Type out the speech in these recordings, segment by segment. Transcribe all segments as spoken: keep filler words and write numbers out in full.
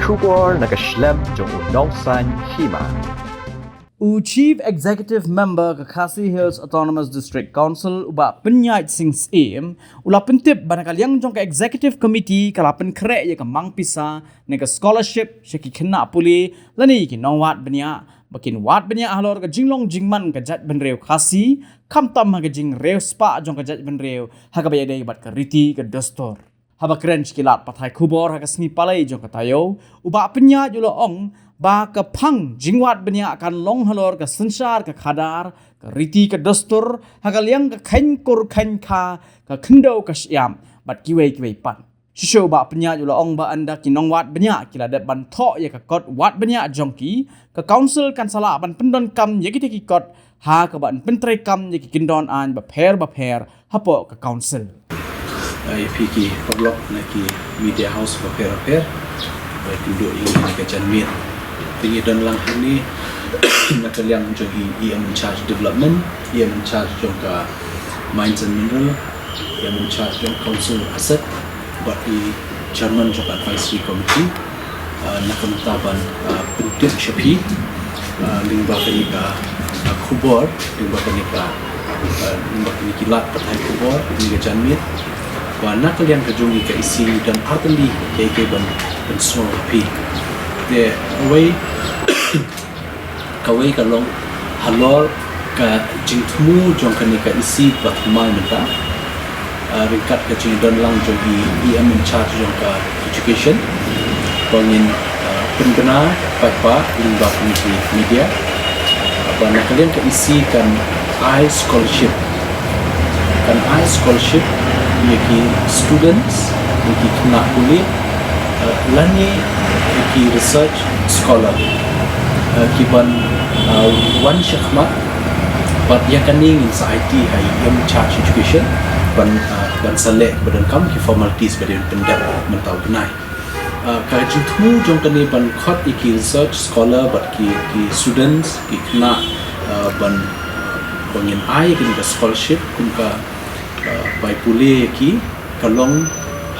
Khubor na ka shlem jong u nongsaiñ hima. U Chief Executive Member ka Khasi Hills Autonomous District Council, u Bah Pynïaid Sing Syiem, u la pyntip ba na ka liang jong ka Executive Committee ka la pynkhreh ïa ka mang pisa ne ka scholarship sha ki khynnah pule lane ki nongwad bniah ba kin wad bniah halor ka jinglong jingman ka jaitbynriew Khasi, khamtam ha ka jingriewspah jong ka jaitbynriew ha kaba ïadei bad ka riti ka dustur. Haba kren sha ki lad pathai khubor ha ka sngi Palei jong ka taïew, u Bah Pynïaid u la ong ba ka phang jingwad bniah kan long halor ka synshar ka khadar, ka riti ka dustur, ha ka liang ka kheiñ kur kheiñ kha, ka khyndew ka shyiap bad kiwei kiwei pat. Shisha u Bah Pynïaid u la ong ba ynda ki nongwad bniah ki la dep ban thoh ïa ka kot wad bniah jong ki, ka Council kan sa lah ban pyndonkam ïa kita ki kot ha kaba yn pyntreikam ïa ki kyndon aiñ bapher bapher hapoh ka Council. Ïa phi ki paralok na ki media house bapher bapher ba ïakynduh ïa ngi ha kane ka janmiet. Te ngi don lang hangne na ka liang jong i EM in charge development, EM in charge jong ka mines and mineral, EM in charge jong council asset, bad i chairman jong ka advisory committee. Ah, na ka bynta ban, ah, pyntip sha phi, ah, lyngba kane ka, ah, khubor, lyngba kane ka, ah, lyngba kine ki lad pathai khubor, kane ka janmiet. Ba na ka liang ka jong ngi ka EC ngi don artylli kaei kaei ban, ban pynsngew ha phi. Te kawei, kawei ka long halor ka jingthmu jong kane ka EC ba thymmai mynta, ah, ryngkat ka jingdon lang jong i EM in charge jong ka education, ba ngin, ah, pynbna paidbah lyngba kine ki media, ah, ba na ka liang ka EC kan ai scholarship, kan ai scholarship ïa ki students, ïa ki khynnah pule, eh, lane ïa ki research scholar, eh, ki ban, eh, wan shakhmat. Bad ïa kane ngin sa aiti ha i EM in charge education ban, eh, ban sa leh ba donkam ki formalities ba dei ban pyndep mynta u bnai. Ah, ka jingthmu jong kane ban khot ïa ki research scholar bad ki, ki students, ki khynnah, ah, ban, ah, ba ngin ai ïa kane ka scholarship kum ka, ah, bai pule ïa ki, ka long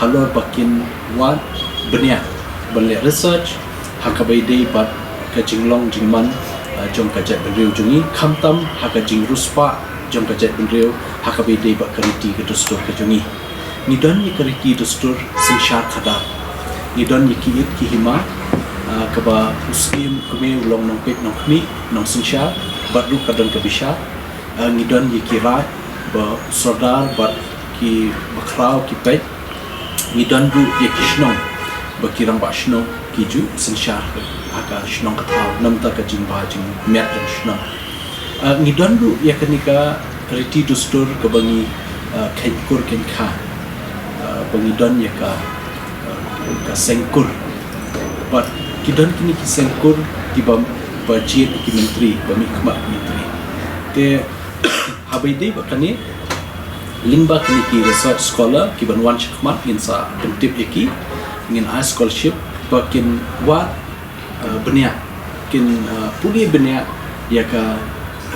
halor ba kin wad bniah ban leh research ha kaba ïadei bad ka jinglong jingman, ah, jong ka jaitbynriew jong ngi, khamtam ha ka jingriewspah jong ka jaitbynriew ha kaba ïadei bad ka riti ka dustur ka jong ngi. Ngi don ïa ka riti dustur synshar khadar. Ngi don ïa ki it ki hima, ah, kaba u syiem u kmie u long nongpeit nongkhmih nongsynshar, bad ruh ka don ka bishar. Ah, ngi don ïa ki raid ba u sordar bad ki bakhraw ki peit. Ngi don ruh ïa ki shnong ba ki rangbah shnong ki ju synshar ha ka shnong ka thaw namar ka jingbha jingmiat jong shnong. Ah, ngi don ruh ïa kane ka riti dustur kaba ngi, ah, kheiñ kur kheiñ kha, ah, ba ngi don ïa ka, ah, ka seng kur. Bad ki don kine ki seng kur kiba, ba jied ïa ki myntri, ba mihkhmat myntri. Te haba ïadei bad kane, lyngba kine ki research scholar kiban wan shakhmat ngin sa pyntip ïa ki, ngin ai scholarship ba kin wad, eh, bniah, kin, eh, pule bniah ïa ka,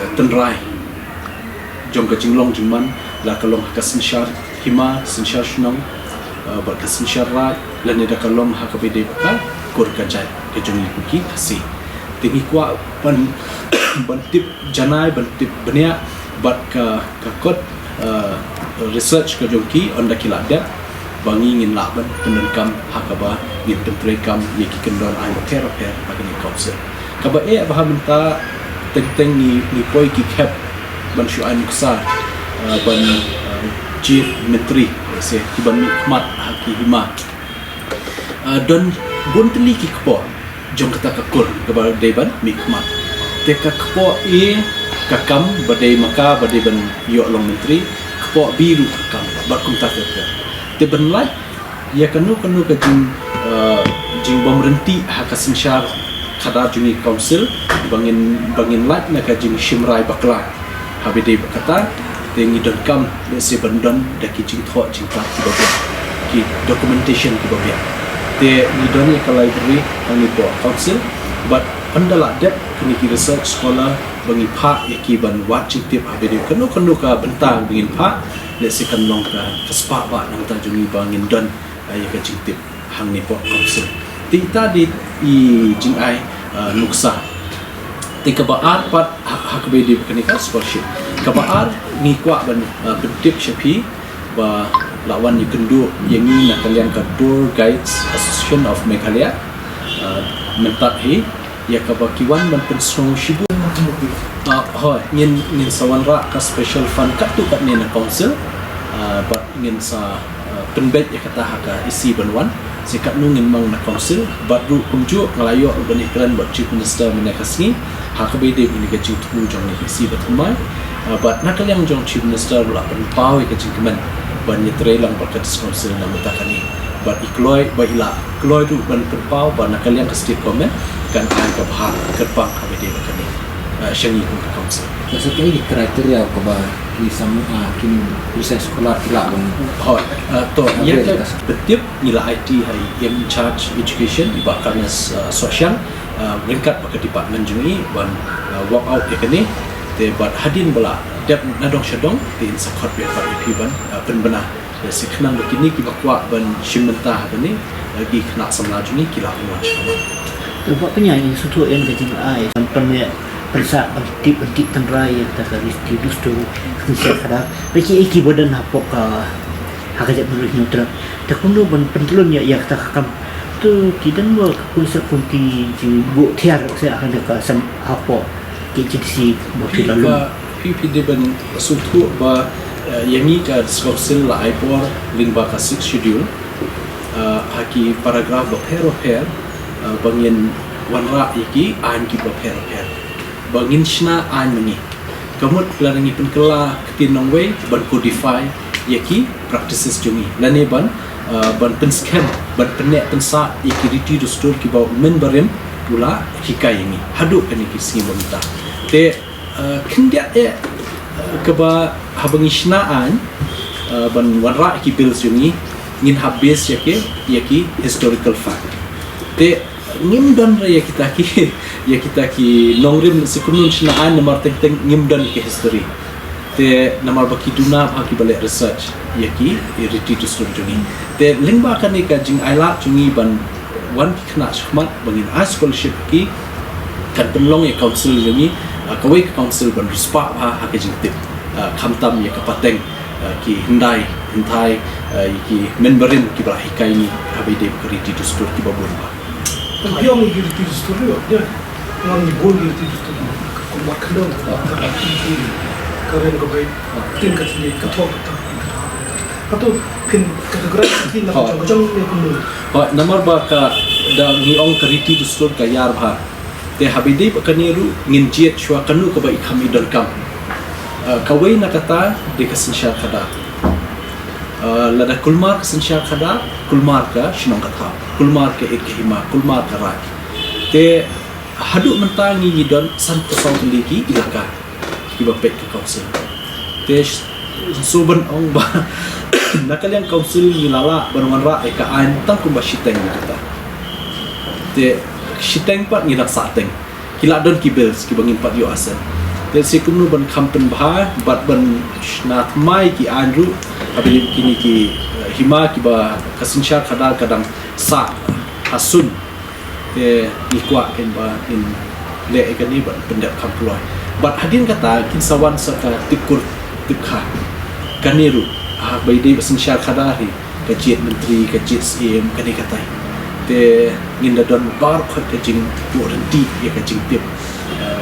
eh, tynrai jong ka jinglong jingman, la ka long ha ka synshar hima, synshar shnong, eh, bad ka synshar raid, lane da ka long ha kaba ïadei bad ka kur ka jait ka jong ngi ki Khasi. Te ngi kwah ban, ban tip janai, ban tip bniah bad ka, ka kot, eh, research ka jong ki, ynda ki la dep, ba ngi ngin lah ban pyndonkam ha kaba ngin pyntreikam ïa ki kyndon aiñ bapher bapher ha kane ka council. Kaba eh ba ha mynta teng teng ngi, ngi poi ki khep ban shu ai nuksa, eh, ban, eh, jied myntri, se kiban mihkhmat ha ki hima. Ah, don bun tylli ki kpoh jong kata ka kur kaba dei ban mihkhmat. Te ka kpoh A, ka kam ba dei ma ka ba dei ban ïoh long myntri, kpoh B ruh ka kam, bad kumta ter ter. Te ban lait ïa kano kano ka jing, ah, jingbym ryntih ha ka synshar khadar jong ngi council, ba ngin, ba ngin lait na ka jingshim rai bakla. Haba ïadei bad kata, te ngi donkam lehse ban don da ki jingthoh jingtap kiba biang, ki documentation kiba biang. Te ngi don ïa ka library hangne hapoh council, bad ynda la dep kine ki research scholar ba ngi phah ïa ki ban wad jingtip haba ïadei kano kano ka bynta ba ngin phah, lehse kan long ka, ka spah ba na ka bynta jong ngi ba ngin don, ah, ïa ka jingtip hangne hapoh council. Te ita dei i jingai, uh, nuksa. Te kaba ar pat ha, ha kaba ïadei bad kane ka scholarship. Kaba ar ngi kwah ban, uh, pyntip sha phi ba la wan ïakynduh ïa ngi na ka liang ka Tour Guides Association of Meghalaya. Uh, mynta hi ïa kaba ki wan ban pynsngew shibun. Uh, hoi, ngin, ngin sa wanrah ka special fund katto katne na council. Uh, bad ngin sa, uh, pynbeit ïa kata ha ka E C ban wan. Sa katno ngin mang na council, bad ruh kumjuh nga la ïoh ruh ban ïakren bad Chief Minister mynne ka sngi ha kaba ïadei bad kane ka jingthmu jong ngi ka E C ba thymmai. Uh, bad na ka liang jong Chief Minister la pynpaw ïa ka jingkmen ban ïatrei lang bad ka District Council na mynta kane. Bad i kloi, bad i la kloi ruh ban pynpaw ba na ka liang ka State Government kan ai ka bhah kyrpang ha kaba ïadei bad kane, uh, sha ngi kum ka council. Ka sa ka criteria kaba ki sam, ah, ki research scholar ki lah ban. Hoi, uh, to, ïa ka pyntip ngi la aiti ha i in charge education i Bah Carnes, uh, Sohshang, uh, ryngkat bad ka department jong i ban, uh, work out ïa kane. Te bad hadien ba la dep na dong sha dong te in sa khot beit pat ïa phi ban, uh, pynbna. Ïa, sa khnang ba kine kiba kwah ban shim bynta ha kane, uh, ki khynnah samla jong ngi ki lah ban wan sha kane. Te ba pynïaid sngewthuh ïa ka jingai ban pynmih pynsah ban tip ban tip tynrai ïa kata ka riti dustur ka synshar khadar. Ba ki ei ki ba don hapoh ka ha ka jaitbynriew Hynñiewtrep. Te kumno ban pyntlun ïa, ïa kata ka kam. Te ki don ba ka kunsep kum ki jingbuh thiar se ha kane ka sem hapoh K H A D C ba phi la lum. Phi, phi dei ban sngewthuh ba, eh, ïa ngi ka District Council la ai bor lyngba ka Sixth Schedule, eh, ha ki paragraph bapher bapher, eh, ba ngin wanrah ïa ki aiñ kiba pher bapher. Ba ngin shna aiñ ma ngi. Ka mut lada ngi pynkylla ktien nongwei ban codify ïa ki practices jong ngi. Lane ban, uh, ban pynskhem, ban pynneh pynsah ïa ki riti dustur kiba u mynbarim u la hikai ïa ngi. Haduh kane ki sngi ba mynta. Te, uh, khyndiat eh, uh, kaba haba ngi shna aiñ, uh, ban wanrah ïa ki bills jong ngi, ngin hap base ïa ki, ïa ki historical fact. Te, ngim don re ïa kita ki, ïa kita ki nongrim, sa kumno shna aiñ namar teng teng ngim don ïa ki history. Te namar ba ki duna bha kiba leh research ïa ki, ïa riti dustur jong ngi. Te lyngba kane ka jingailad jong ngi ban wan ki khynnah shakhmat ba ngin ai scholarship ki, kan pynlong ïa council jong ngi, ah, kawei ka council ban riewspah bha ha ka jingtip, ah, khamtam ïa ka pateng, ah, ki hyndai hynthai, ah, ïa ki mynbarim kiba la hikai ngi haba ïadei bad ka riti dustur kiba bun bha. Tang biang ïa ki riti dustur, ïa, ïa. Ngan bun ïa ki riti dustur. Kumba khyndew, kumba ka riti, ka rem ka beit, tin ka thli, ka thok, ka thok. Hato phin categorize ki la ka jong ka jong ïa kumno. Hooid, namar ba ka da ngi ong ka riti dustur ka ïar bha. Te haba ïadei bad kane ruh ngin jied shuwa kano kaba i kham i donkam. Eh, kawei na kata dei ka synshar khadar. Eh, lada kulmar ka synshar khadar, kulmar ka shnong ka thaw, kulmar ka it ka hima, kulmar ka raid. Te haduh mynta ngi ngi don sanphew saw tylli ki ilaka kiba peit ka council. Te s-, shu ban ong ba na ka liang council ngi la lah ban wanrah ïa ka aiñ tang kumba shiteng na kata. Te shiteng pat ngi dang sah teng. Ki la don ki bills kiba ngim pat ïoh asem. Te sa kumno ban kham pynbha bad ban shna thymmai ki aiñ ruh haba ïadei kine ki, eh, hima kiba ka synshar khadar ka dang sah ha sun. Te ngi kwah ken ba ngin leh ïa kane ban pyndep kham kloi. Bad hadien kata kin sa wan sa ka tip kur tip kha. Kane ruh haba ïadei bad synshar khadar hi ka jied myntri, ka jied syiem, kane katai. Te ngin da don baroh khoit ka jingbuh ryntih ïa ka jingtip, eh,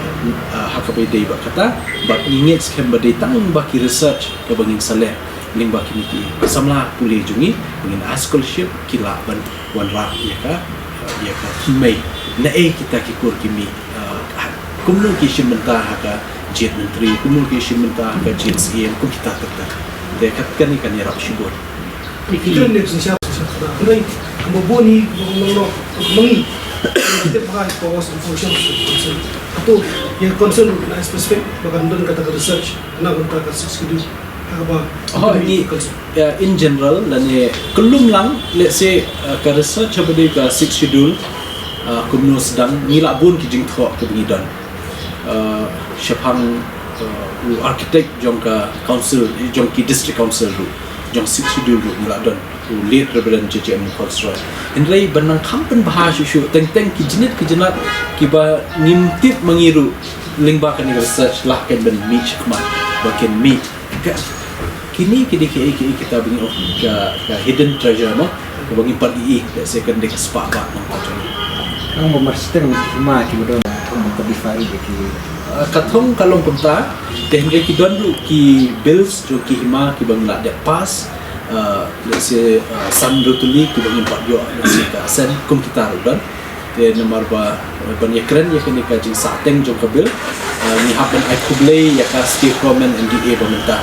eh, ha kaba ïadei bad kata. Bad ngi ngeit skhem ba dei tang ba ki research kaba ngin sa leh lyngba kine ki samla pule jong ngi ba ngin ai scholarship ki lah ban wanrah ïa ka, ïa ka thymmei. Naei kita ki kur ki mih, eh, kumno ki shim bynta ha ka jied myntri, kumno ki shim bynta ha ka jied syiem, kum kita ter ter. Te kat kane kan ïarap shibun. Kita ne synshar, synshar khadar. Hynrei kumba bun hi, kumba bun noh, kumba ngi. Kita pakai powers and functions of council. Hato ïa council na specific ba kan don kata ka research na bynta ka Sixth Schedule. Haba. Oh, ni council. Ya, in general, lane kyllum lang, let's say, uh, ka research haba dei ka Sixth Schedule, uh, kumno sdang, ngi lah bun ki jingthoh kiba ngi don. Uh, shaphang, uh, u architect jong ka council, jong ki district council ruh, jong Sixth Schedule ruh ngi lah don. u Late Reverend J J M Mukhorsroi. Hynrei ban nang kham pynbha shuh shuh teng teng ki jingit ki jingat kiba ngim tip ma ngi ruh lyngba kane ka research lah kan ban mih shakhmat ba kin mih. Ka, kine ki dei kiei kiei kita ba ngi ong ka, ka hidden treasure mo, kaba ngi pat ïohi, let's say, kan dei ka spah ba nang pat jong ngi. Kan ba mar siteng ki hima kiba don, kan ba ka defile ba ki. Ah, ka thong ka long kumta, te hynrei ki don ruh ki bills jong ki hima kiba ngi la dep pass, ah, let's say, ah, san hynriew tylli kiba ngim pat ïoh, let's say, ka assent kum kita ruh don. Te namar ba, eh, ban ïakren ïa kane ka jingsahteng jong ka bill, eh, ngi hap ban ai khublei ïa ka state government M D A ba mynta.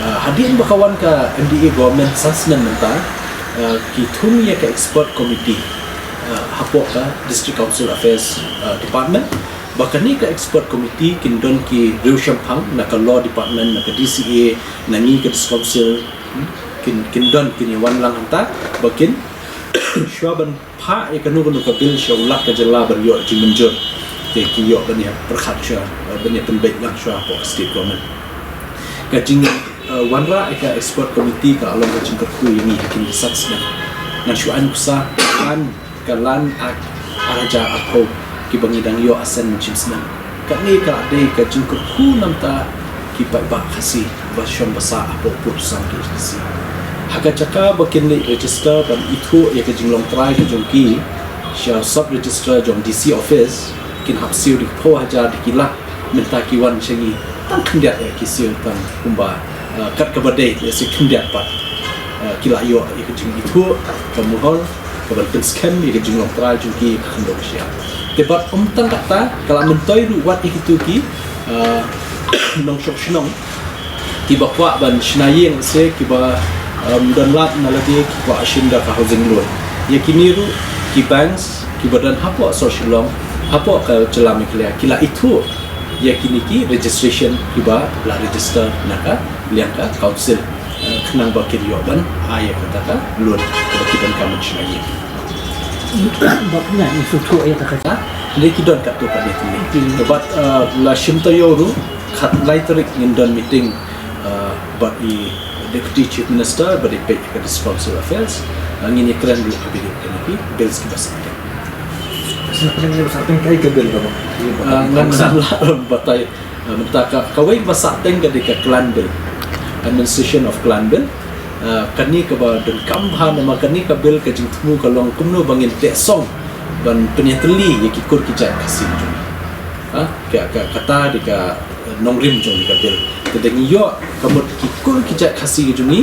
Eh, hadien ba ka wan ka M D A government san snem mynta, eh, ki thung ïa ka expert committee, eh, hapoh ka District Council Affairs, eh, Department. Ba kane ka expert committee kin don ki riew shemphang na ka law department, na ka D C A, na ngi ka District Council, hmm, kin, kin don, kin ïa wan lang hangta, ba kin shuwa ban phah ïa kano kano ka bill sha u Lat ka jylla ban ïoh jingmynjur. Te ki ïoh ban ïa pyrkhat shuwa, ban ïa pynbeit lang shuwa hapoh ka state government. Ka jing, eh, wanrah ïa ka expert committee ka long ka jingkyrkhu ïa ngi ha kine ki san snem. Ngan shu ai nuksa, ka Land Act ar hajar arphew kiba ngi dang ïoh assent mynshem snem. Kane ka dei ka jingkyrkhu namar ki paidbah Khasi ba shong ba sah hapoh pud u sam K H A D C. Ha ka jaka ba kin leit register ban ithuh ïa ka jinglong trai ka jong ki sha u sub registrar jong D C office, kin hap siew da ki phew hajar da ki lak, mynta ki wan sha ngi tang khyndiat ïa ki siew tang kumba, eh, kat kaba dei, ïa siew khyndiat pat. Eh, ki la ïoh ïa ka jingithuh ka mohor kaban pynskhem ïa ka jinglong trai jong ki ha ka khyndew ka shi ar. Te bad ym tang katta, ka la myntoi ruh wat ïa kito ki, eh, nongshong shnong kiba kwah ban shna ïing, se kiba, em, don lad na lade ki kwah shim da ka housing loan. Ïa kine ruh ki banks kiba don hapoh South Shillong, hapoh ka jylla Meghalaya, ki la ithuh ïa kine ki registration kiba la register na ka liang ka council, eh, khnang ba kin ïoh ban ai ïa kata ka loan kaba ki donkam ban shna ïing. Ba pynah ngi shu thuh ïa kata ka. Hynrei ki don katto katne tylli. Hmm. Bad, eh, la shim taïew ruh, khatlai tarik ngin don meeting, eh, bad i Deputy Chief Minister bad i peit ka District Council Affairs, eh, ngin ïakren ruh ha kine ki bills kiba sahteng. Sa pynah ngi ba sahteng kai ka bill ka ba. Ah, ngan sa lah batai. Ah, mynta ka, kawei ba sahteng ka dei ka Clan Bill, Administration of Clan Bill. Ah, kane kaba donkam bha namar kane ka bill ka jingthmu ka long kumno ba ngin teh song ban pynïatylli ïa ki kur ki jait Khasi jong ngi. Ha, ka, ka, kata dei ka, eh, nongrim jong ka bill. Te dang ïoh ka mut ki kur ki jait Khasi jong ngi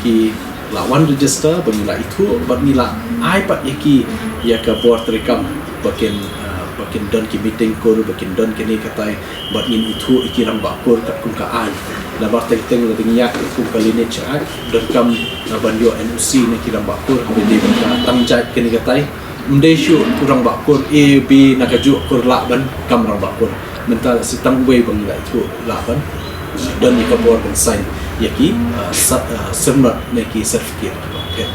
ki la wan register, ba ngi la ithuh, ba ngi la ai pat ïa ki ïa ka bor treikam, ba kin, ah, ba kin don ki meeting kur, ba kin don kine katai, ba ngin ithuh ïa ki rangbah kur katkum ka aiñ. Namar teng teng la dang ïa kum ka lineage act, donkam, ah, ban ïoh N O C na ki rangbah kur, ba dei ban ka tang jait kine katai. Ym dei shuh u rangbah kur A, B na kajuh kur lah ban kam rangbah kur. Mynta la sitang uwei ba ngi la ithuh lah ban don ïa ka bor ban sign ïa ki, ah, sa-, ah, syrnod ne ki certificate. Okay.